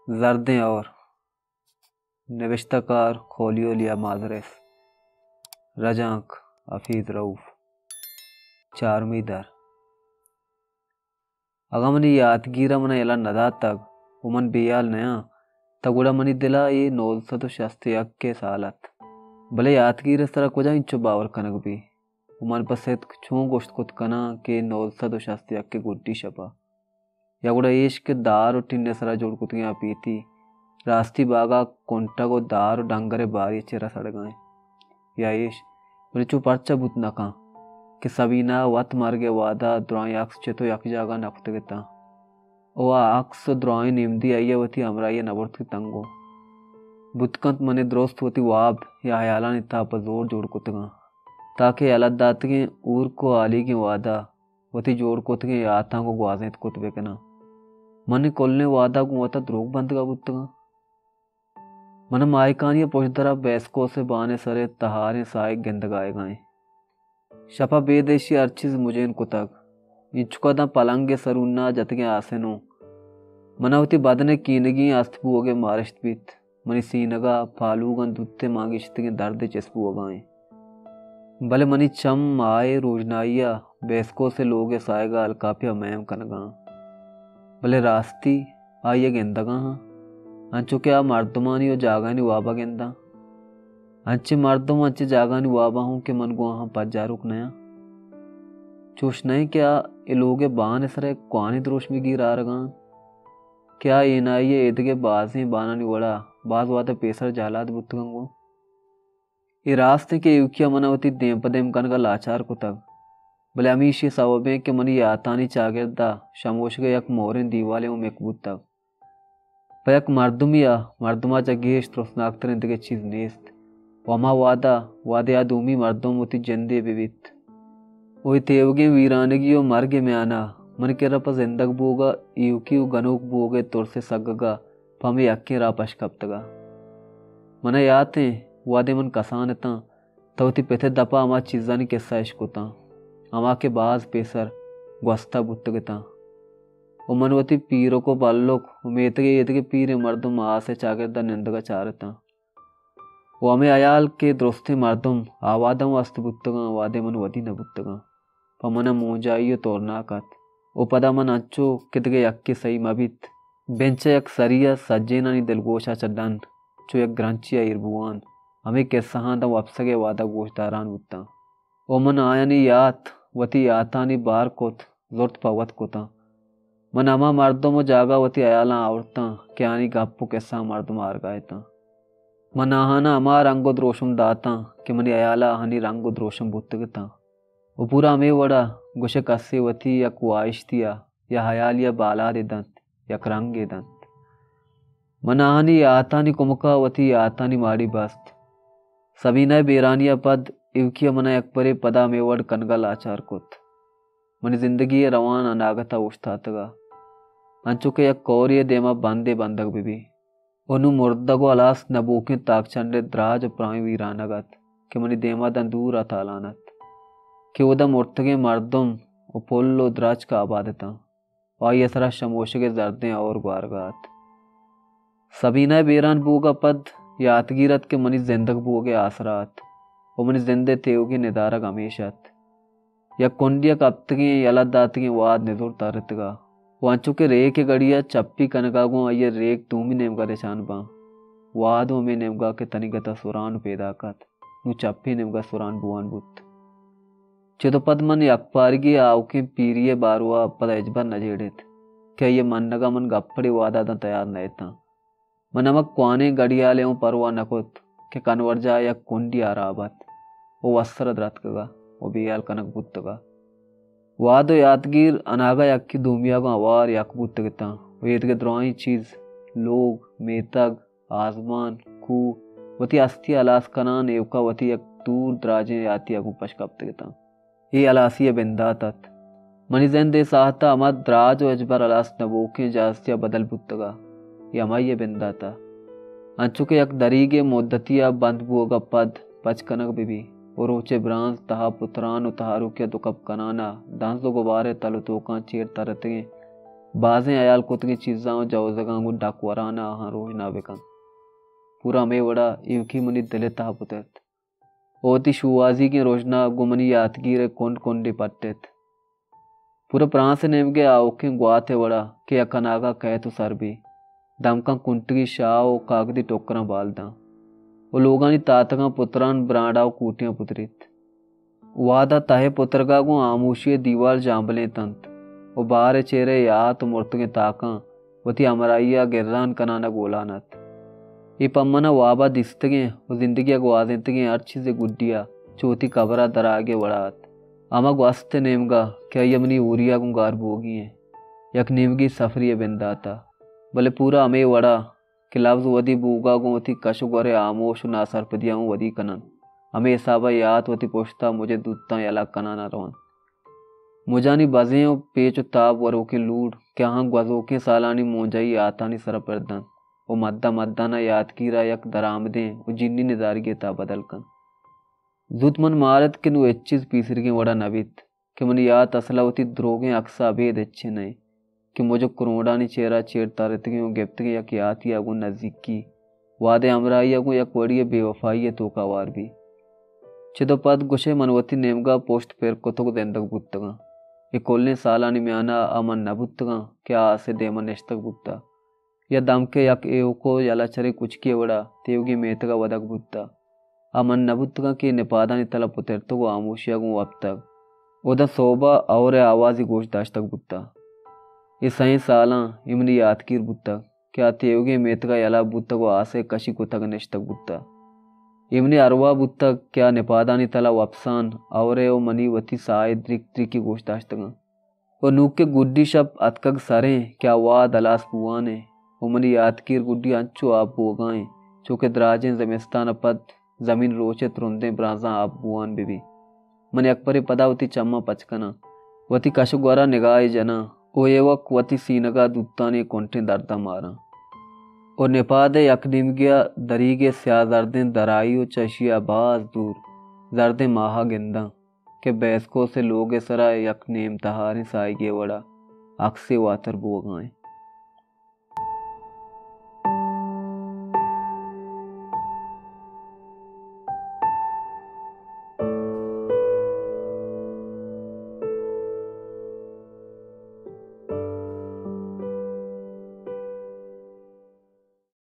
زردیں اور، نبشتہ کار کولیولیا مازریس، رجانک حفیظ رؤف، چارمی در۔ اگاں منی یاتگیر ءَ من ءَ یلہ نہ داتگ ءُ من بے ھیال نیاں، تہ گڑا منی دل ءَ اے نوزدہ سد ءُ شست ءُ یک ءِ سال اَت۔ بلے یاتگیر ءِ سرا کجا اینچو باور کنگ بیت؟ ءُ من پہ ستک چون گوشت کت کناں کہ نوزدہ سد ءُ شست ءُ یک ءِ گڈی شپ ءَ؟ یا گڑا ایش کہ دار ءُ ٹن ءِ سرا جوڑ کتگیں آ پیتی راستی باگ ءَ کنٹگ ءُ دار ءُ ڈنگر ءِ باری ءِ چیرا سڑگ ءَ اِنت؟ یا ایش، بلے چو پرچا بوت نہ کنت کہ سبینہ ءَ وت مرگ ءِ وھد ءَ درائیں عکس چت ءُ یک جاگہ نہ کتگ اتاں ءُ آ عکس ءُ درائیں نمدی آئی ءَ وتی ھمراھی ءَ نہ برتگ اتاں گوں؟ بوت کنت من ءَ درست وتی واب یا ھیالانی تہ ءَ پہ زور جوڑ کتگ اَنت، تاکہ یلہ داتگیں ھورک ءُ ھالیگیں وھد ءَ وتی جوڑ کتگیں یاتاں گوں گوازینت کت بہ کناں۔ من اے کلیں وھد ءَ گوں وت ءَ دروگ بندگ ءَ بوتگ آں۔ من ءَ ماھکانی ءِ پژدر ءَ بیسکوس ءِ بان ءِ سر ءَ تھاریں ساھگ گندگ ءَ آیگ ءَ اِنت۔ شپ ءَ بے دشی ھر چیز مجین کتگ۔ اینچک ءَ داں پلنگ ءِ سرون ءَ جتگیں آسن اوں۔ من ءَ وتی بدن ءِ کینگی ایں است بوگ ءِ مارشت بیت۔ منی سینگ ءَ پالوگاں دوت ءِ مان گیشتگیں درد ءِ چست بوگ ءَ اِنت۔ بلے منی چم ماہ ءِ روژنائی ءَ بیسکوس ءِ لوگ ءِ ساھگ ءَ الکاپی ءَ میم کنگ ءَ اَنت۔ بلے راستی آئی ءَ گندگ ءَ آں، انچو کہ آ مردمانی ءُ جاگہانی واب ءَ گنداں۔ انچیں مردم ءُ انچیں جاگہانی واب ءَ اوں کہ من گوں آھاں پجاروک نیاں۔ چوش نہ اِنت کہ آ اے لوگ ءِ بان ءِ سر ءَ یک کوھنیں دروشمے گیر آرگ ءَ اَنت کہ آ اینائی ءَ ایدگہ بازیں بانانی وڑ ءَ باز وھد ءَ پیسر جہلاد بوتگ اَنت گوں۔ اے راست اِنت کہ ایوکی ءَ من ءَ وتی دیم پہ دیم کنگ ءَ لاچار کتگ، بلے ھمیشی ءِ سوب اِنت کہ منی یاتانی چاگرد ءَ شموشگ ءِ یک مھریں دیوالے اوں مک بوتگ۔ پہ یک مردمے ءَ مردم ءَ چہ گیش ترسناکتریں دگہ چیز نیست۔ ءُ ھما وھد ءَ، وھدے آ دومی مردم وتی جندے بہ بیت ءُ اے تیوگیں ویرانگی ءُ مرگ ءِ میان ءَ من ءِ کرا پہ زندگ بوگ ءَ ایوکی ءُ گنوک بوگ ءِ ترس ءِ سگگ ءَ پہ ھمے یکیں راہ پش کپتگ ءَ۔ من ءَ یات اِنت، وھدے من کسان اتاں، تہ وتی پت ءِ دپ ءَ ھما چیزانی کسہ اشکتاں، ھما کہ باز پیسر گوستہ بوتگ اتاں۔ ءُ من وتی پیرک ءُ بلک ءُ میتگ ءِ ایدگہ پیریں مردم آس ءِ چاگرد ءَ نندگ ءَ چارتاں۔ ءُ ھمے ھیال کہ درستیں مردم آ وھد ءَ اوں است بوتگ اَنت، وھدے من ودی نہ بوتگ آں۔ پہ من ءَ مونجائی ءُ تورناک اَت۔ ءُ پدا من انچو کہ دگہ یکے سہی مہ بیت، بنچ ءَ یک سری ءَ سجینانی دلگوش ءَ چہ ڈن چو یک گرنچے ءَ ایر بوان، ھمے کسہاں داں وپسگ ءِ وھد ءَ گوشداران بوتاں۔ ءُ من آیانی یات وتی یاتانی بار کت، زرت پہ وت کتاں۔ من ھما مردم ءُ جاگہ وتی ھیالاں آورتاں کہ آھانی گپ ءُ کسہاں مردم آرگ ءَ اتاں۔ من آھاناں ھما رنگ ءُ دروشم داتاں کہ منی ھیال ءَ آھانی رنگ ءُ دروشم بوتگ اتاں۔ ءُ پورا ھمے وڑ ءَ گوش ئے کسے وتی یک واھشتے ءَ یا ھیالے ءَ بالادے دنت، یک رنگے دنت۔ من آھانی یاتانی کمک ءَ وتی یاتانی ماڑی بست۔ سبینہ ءِ بیرانی ءَ پد ایوکی ءَ من ءَ یکبرے پدا ھمے وڑ کنگ ءَ لاچار کت۔ منی زندگی ءِ روان اناگت ءَ اوشتاتگ ءَ، انچو کہ یک کورے ءِ دیم ءَ بندے بندگ بہ بیت۔ ءُ نوں مردگ ءُ ھلاس نہ بوکیں تاکچنڈ ءِ دراج ءُ پراھیں ویرانگ اَت کہ منی دیم ءَ داں دور ءَ تالان اَت کہ اودا مرتگیں مردم ءُ پل ءُ درچک آباد اتاں ءُ آئی ءِ سرا شموشگ ءِ زردیں ھور گوارگ ءَ اَت۔ سبینہ ءِ بیران بوگ ءَ پد یاتگیر اَت کہ منی زندگ بوگ ءِ آسرا اَت ءُ منی زند ءِ تیوگیں ندارگ ھمیش اَت۔ یک کنڈے ءَ کپتگیں یلہ داتگیں واد نزور ترتگ ءُ انچو کہ ریک ءِ گڑی ءَ چپی کنگ ءَ گوں آئی ءِ ریک دومی نیمگ ءَ رچان باں، واد اوں ھمے نیمگ ءَ کہ تنیگت ءَ سران پیداک اَت، نوں چپی نیمگ ءَ سران بوان بوت۔ چد ءُ پد من یکپارگی ءَ آؤکیں پیری ءِ باروا پدا ھچبر نہ جیڑ اِت کہ آئی ءِ منگ ءَ من گپڑے واد ءَ داں تیار نہ اتاں۔ من ھمک کوھنیں گڑیالے اوں پرواہ نہ کت کہ کنورجاہ ءِ یک کنڈے ھراب اَت ءُ وسر ءَ درتکگ ءُ بے ھیال کنگ بوتگ ءَ۔ واد ءُ یاتگیر اناگہ یکے دومی ءَ گوں ھوار یک بوتگ اتاں ءُ ایدگہ درائیں چیز، لوگ، میتگ، آزمان، کوہ، وتی ھستی ءَ ھلاس کنان ایوک ءَ وتی یک دور دراجیں یاتے ءَ گوں پش کپتگ اتاں۔ اے ھلاسی ءِ بندات اَت۔ منی زند اے ساھت ءَ ھما دراج ءُ ھچبر ھلاس نہ بوکیں جہازے ءَ بدل بوتگ ءَ۔ اے ھمائی ءِ بندات اَت۔ انچو کہ یک دریگے مدتے ءَ بند بوگ ءَ پد پچ کنگ بہ بیت ءُ روچ ءِ برانز تہ ءَ پتران ءُ تہاروکی ءَ دو کپ کنان ءَ دنز ءُ گبار ءِ تل ءُ توکاں چیر ترتگیں بازیں ہیال کتگیں چیزاں و جوزگاں گوں ڈک وران ء آہاں روژنا بہ کنت۔ پورا ہمے وڑا ایوکی منی دل ء تہا پترت۔ و وتی شوہازیگیں رژنا گوں منی یاتگیر ء کنڈ کنڈے پٹت۔ پورا پرانس ء نیمگ ء آؤکیں گوات ء وڑا کہ یک اناگا کئیت و سر بی۔ دمکاں کنٹگی شاہ و کاگدی ٹکراں بال داں و لوگانی تاتگاں پتران برانڈا و کوٹیاں پتریت۔ وہدا تہ ء پترگا گوں ہاموشی ء دیوال جامبلینت انت و بہار ء چیرہ یات و مرتگیں تاکاں وتی ہمراہی ء گران کنان ء گولان ات۔ اے پہ من ء واب ء دیستگیں و زندگی ء گوازینتگیں ہر چیزے گڈی ء چو وتی قبر ء درآیگ ء وڑا ات۔ ہما گوست ء نیمگ ء کہ آئی ء منی ہوری ء گوں گار بوگی ایں، یک نیمگی سفری ء بندات ء، بلے پورا ہمے وڑا کہ لبز ودی بوگا گوں وتی کش و گور ء ہاموش و ناسرپدیاں اوں ودی کن انت، ہمے حساب ء یات وتی پشت ء مج ء دوتاں یلہ کنان ء رو انت۔ مجانی بزیں و پیچ و تاب وروکیں لوڑ کہ آہاں گوزوکیں سالانی مونجائی یاتانی سر ء پر دنت و مدہ مدان ء یاتگیر ء یک درآمدیں و جنی ندارگے ء تہا بدل کنت۔ زوت من مارت کہ نوں ہچ چیز پیسریگیں وڑا نہ بیت۔ کہ منی یات اسل ء وتی دروگیں اکس ء ابید ہچ نہ انت کہ مجگ کرونڈانی چیرا چیر ترتگیں و گپتگیں یک یاتی ء گوں نزیکی وہدے ہمراہی ء گوں یک وڑی ء بے وفائی ء توکا ہوار بی۔ چد و پد گوشئے من وتی نیمگا پشت پر کتگ و زندگ بوتگاں۔ اے کلیں سالانی میانا آ من نہ بوتگاں کہ آ آسے دیما نشتگ بوتہ۔ یا دمکے یک ایوک و یلہ چریں کچکے وڑا تیوگیں میتگا ودگ بوتہ۔ آ من نہ بوتگاں کہ اے نپادانی تلا پترتگ و ہاموشیا گوں وپتگ۔ اوداں سہبا ہئور ء آوازے گوش داشتگ بوتہ۔ اے سئیں سالاں اے منی یاتگیر بوتگ کہ آ تیوگیں میتگا یلہ بوتگ و آسے کشی کتگ نشتگ بوتہ۔ اے منی ارواہ بوتگ کہ آ نپادانی تلا وپسان ہئور ء و منی وتی ساہ ء دریک دریکی گوش داشتگاں۔ و نوں کہ گڈی شپ اتکگ سریں کہ آ وہد ہلاس بوان انت و منی یاتگیر گڈی انچو آپ بوگا انت چو کہ دراجیں زمستان ء پد زمین روچ ء ترندیں برانزاں آپ بوان بہ بیت۔ من یکبرے پدا وتی چماں پچ کناں، وتی کش و گورا نگاہے جناں و ایوک وتی سینگا دوتانی کنٹیں درداں ماراں و نپاد ء یک نیمگیا دریگ ء سیاہ زردیں درائی و چہ اشیا باز دور زردیں ماہا گنداں۔ کہ بیسکوس ء لوگ ء سرا یک نیم تہاریں ساہگے ء وڑا عکسے واتر بوگا انت۔